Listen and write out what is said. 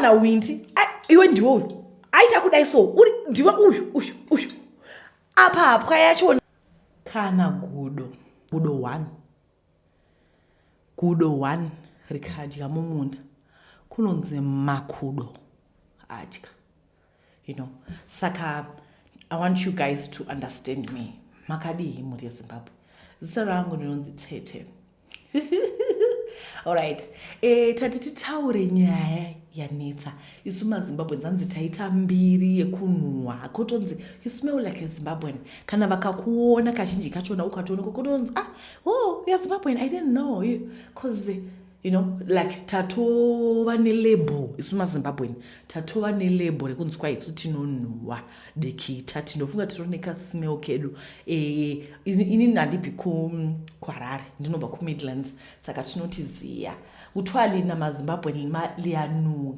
Awana windi, iwe ndiwe uyu aita kudai, so uri ndiwe uyu, uyu, uyu apa hapwa yacho. Kana gudo, gudo one, gudo one rikadya mumunda, kunonzi makudo adya. Saka I want you guys to understand me. Makadii, mhuri yeZimbabwe? Zita rangu ndinonzi Tete. Alright, tati titaure nyaya yanetsa isu maZimbabwe. Nzanzi taita mbiri yekunhuhwa, kutonzi you smell like a Zimbabwean. Kana vakakuona kazhinji kachona, ukatoonekwa kutonzi, "Ah, oh, you're Zimbabwean, I didn't know you," 'cause like tatova nelabel isu maZimbabwean, tatova nelabel rekunzi kwa isu tinonhuhwa dikita. Tinofunga tiri kasmell kedu. Ini handibvi kuHarare, ndinobva kuMidlands, saka tinotiziya kuthiwa lina maZimbabwean liyanuka.